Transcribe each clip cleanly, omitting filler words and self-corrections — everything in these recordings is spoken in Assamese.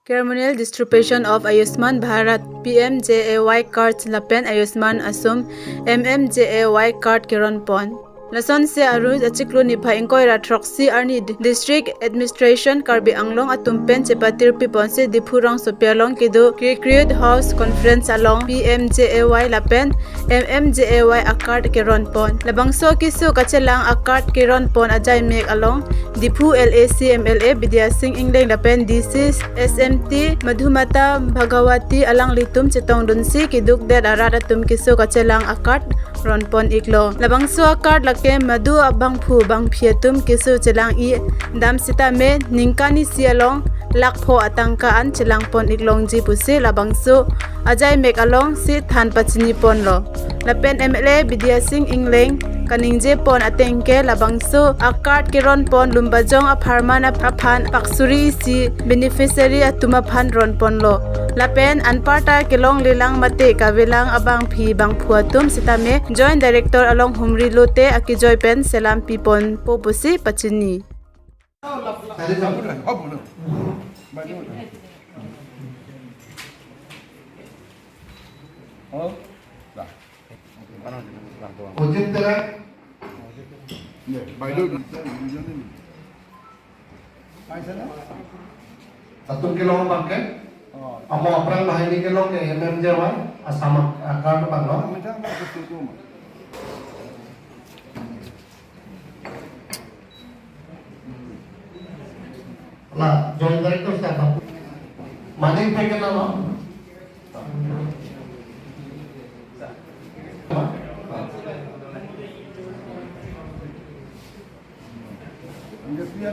Ceremonial distribution of Ayushman Bharat PMJAY cards lapen Ayushman Asum MMJAY card kiron pon. Lason se aru achiklu ni pha ingkoi ra si arni district administration Karbi Anglong atumpen chepatir pipon se dipurang sopialong kidu recruit house conference along PMJAY lapen MMJAY akard kiron pon. Labangso kisu kachelang akard kiron pon ajay mek along Diphu LAC MLA Bidya Singh Ingleng lapen DC SMT Madhumata Bhagawati alang litum chetong dunsi kiduk det arat atum kisu kachelang akard ron pon iklo. Labangso akard lake madu abang phu bang phiatum kisu chelang i dam sita me ningkani sialong lakpho atangka an chelang pon iklong ji pusi labangso ajay mek along si than pachini pon lo. Lapen MLA Bidya Singh Ingleng kaningje pon atengke labangso akard kiron pon lumbajong apharman aphan paksuri si beneficiary atuma phan ron pon lo. Lapen anparta kelong lilang mate kawilang abang phi bang phuatum sitame joint director along humri lote akijoy pen selam pipon popusi pachini. Amo aprang bahini ke long ke MMJY asama akar banglo. La joint director siapa? Maning peke na lo.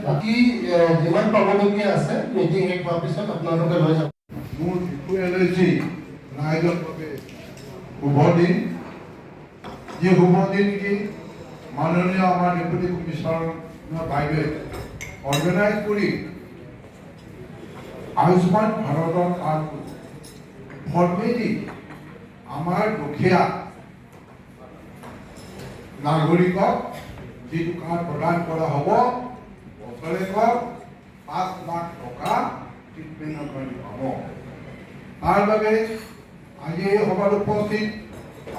বাকি যিমান পাবলগীয়া আছে মিটিং শেষ হোৱাৰ পিছত আপোনালোকে লৈ যাব। মোৰ ডিফু এলএচি ৰাইজৰ বাবে শুভ দিন। যি শুভ দিন কি মাননীয় আমাৰ ডেপুটি কমিশ্যনাৰ বাইদেৱে অৰ্গেনাইজ কৰি আয়ুষ্মান ভাৰতৰ কাৰ্ডটো ফৰ্মেলি আমাৰ দুখীয়া নাগৰিকক যিটো কাৰ্ড প্ৰদান কৰা হ'ব বছৰেকত 5 লাখ টকা ট্ৰিটমেণ্টৰ কাৰণে পাব। তাৰ বাবে আজি এই সভাত উপস্থিত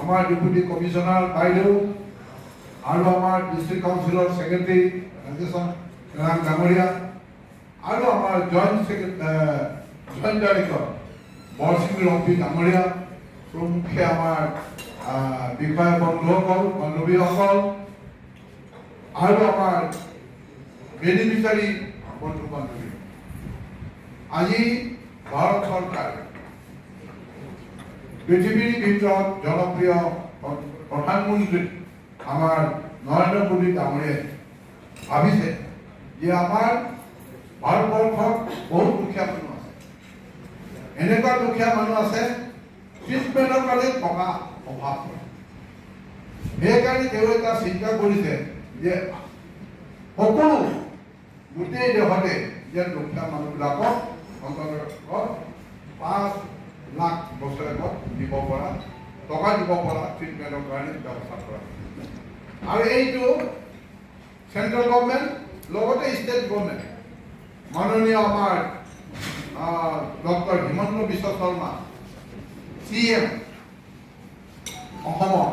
আমাৰ ডেপুটি কমিশ্যনাৰ বাইদেউ আৰু আমাৰ ডিষ্ট্ৰিক্ট কাউন্সিলৰ ছেক্ৰেটাৰী ৰাজেশ ৰাম ডাঙৰীয়া আৰু আমাৰ জইণ্ট ডাইৰেক্টৰ বৰসিং ৰম্পী ডাঙৰীয়া প্ৰমুখে আমাৰ বিষয়া বন্ধুসকল বান্ধৱীসকল আৰু আমাৰ বেনিফিচাৰী বন্ধু বান্ধৱী, আজি ভাৰত চৰকাৰে পৃথিৱীৰ ভিতৰত জনপ্ৰিয় প্ৰধানমন্ত্ৰী আমাৰ নৰেন্দ্ৰ মোদী ডাঙৰীয়াই ভাবিছে যে আমাৰ ভাৰতবৰ্ষত বহুত দুখীয়া মানুহ আছে, এনেকুৱা দুখীয়া মানুহ আছে ট্ৰিটমেণ্টৰ কাৰণে টকা অভাৱ হয়। সেইকাৰণে তেওঁ এটা চিন্তা কৰিছে যে সকলো গোটেই দেশতে যে দুখীয়া মানুহবিলাকক অন্ততঃ 5 লাখ বছৰেকত দিব পৰা টকা দিব পৰা ট্ৰিটমেণ্টৰ কাৰণে ব্যৱস্থা কৰা। আৰু এইটো চেণ্ট্ৰেল গভৰ্ণমেণ্ট লগতে ষ্টেট গভৰ্ণমেণ্ট মাননীয় আমাৰ ডক্টৰ হিমন্ত বিশ্ব শৰ্মা CM অসমৰ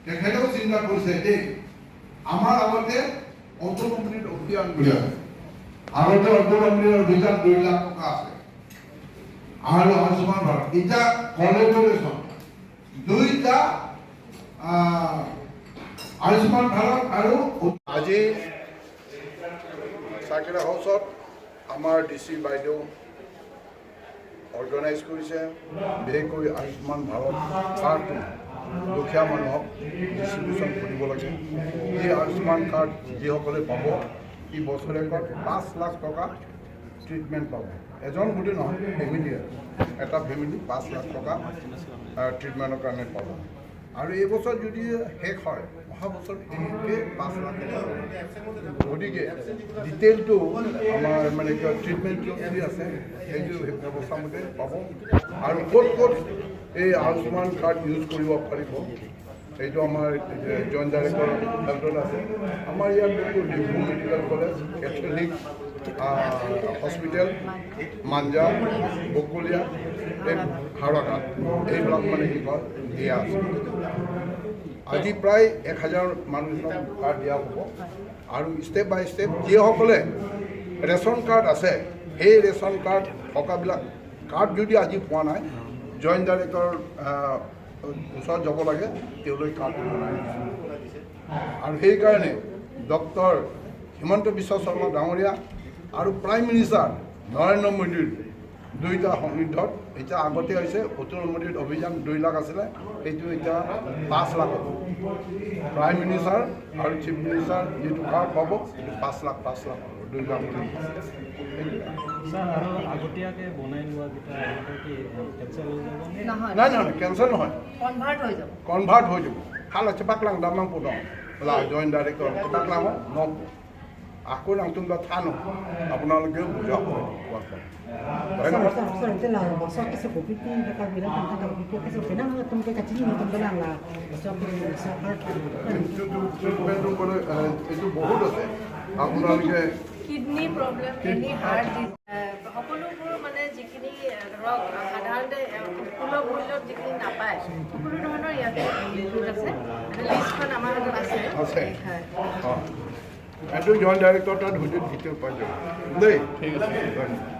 তেখেতেও চিন্তা কৰিছে দেই আমাৰ আগতে অটল অমৃত অভিযান বুলি আছে, আগতে অটল অমৃত অভিযান 2 লাখ টকা আছে আৰু আয়ুষ্মান ভাৰত এতিয়া কলেবৰেশ্যন দুইটা আয়ুষ্মান ভাৰত আৰু আজি চাৰ্কিট হাউচত আমাৰ ডি চি বাইদেউ অৰ্গেনাইজ কৰিছে বিশেষকৈ আয়ুষ্মান ভাৰত কাৰ্ডটো দুখীয়া মানুহক ডিষ্ট্ৰিবিউশ্যন কৰিব লাগে। এই আয়ুষ্মান কাৰ্ড যিসকলে পাব ই বছৰেকত 5 লাখ টকা ট্ৰিটমেণ্ট পাব। এজন বুলি নহয়, ফেমিলিয়ে এটা ফেমিলি 5 লাখ টকা ট্ৰিটমেণ্টৰ কাৰণে পাব। আৰু এইবছৰ যদি শেষ হয় অহা বছৰ এইটোৱে 5 লাখ টকা। গতিকে ডিটেইলটো আমাৰ মানে কিবা ট্ৰিটমেণ্টটো কি আছে সেইটো ব্যৱস্থামতে পাব আৰু ক'ত ক'ত এই আয়ুষ্মান কাৰ্ড ইউজ কৰিব পাৰিব এইটো আমাৰ জইণ্ট ডাইৰেক্টৰ হেল্থত আছে। আমাৰ ইয়াত Diphu medical college, Catholic hospital, Manja, Bokulia, এই হাওৰাঘাট, এইবিলাক মানে কি কয় দিয়া আছে। আজি প্ৰায় 1000 মানুহজনক কাৰ্ড দিয়া হ'ব আৰু ষ্টেপ বাই ষ্টেপ যিসকলে ৰেচন কাৰ্ড আছে, সেই ৰেচন কাৰ্ড থকাবিলাক কাৰ্ড যদি আজি পোৱা নাই, জইণ্ট ডাইৰেক্টৰ ওচৰত যাব লাগে, তেওঁলোকে কাৰ্ড বনাই দিছে। আৰু সেইকাৰণে ডক্টৰ হিমন্ত বিশ্ব শৰ্মা ডাঙৰীয়া আৰু প্ৰাইম মিনিষ্টাৰ নৰেন্দ্ৰ মোদীৰ দুইটা সান্নিধ্যত এতিয়া আগতে হৈছে অতুল মোদীৰ অভিযান 2 লাখ আছিলে, সেইটো এতিয়া 5 লাখ হ'ব। প্ৰাইম মিনিষ্টাৰ আৰু চিফ মিনিষ্টাৰ যিটো কাৰ্ড পাব, সেইটো 5 লাখ, 5 লাখ হ'ব, 2 লাখ। ছাৰ, আৰু আগতীয়াকৈ বনাই লোৱাকেইটা সিহঁতৰ কি কেঞ্চেল হৈ যাব নে? নহয়। নাই, নহয়, কেঞ্চেল নহয়। কনভাৰ্ট হৈ যাব। কনভাৰ্ট হৈ যাব। খালা cepat lang damang po dong la joint director cepat lang no আকৌ নামটো থানো আপোনালোকেও বুজাব। ধন্যবাদ। Sir, ito lang, masuk ke sa BPP, nakabila kang kanta BPP kasi pinang tum kay kachini tum lang la masuk ke sa card. ট্ৰিটমেণ্টটো ক'লে এইটো বহুত আছে, আপোনালোকে কিডনী প্ৰব্লেম, এনি হাৰ্ট, সকলোবোৰ মানে যিখিনি ধৰক সাধাৰণতে সুলভ মূল্যত যিখিনি নাপায়, সকলো ধৰণৰ ইয়াতে ইনক্লুড আছে। লিষ্টখন আমাৰ হাতত আছে। আছে। হয়। অঁ, এইটো জইণ্ট ডাইৰেক্টৰ তাত সুধি ডিটেইল পাই যাব দেই। ঠিক আছে, ধন্যবাদ।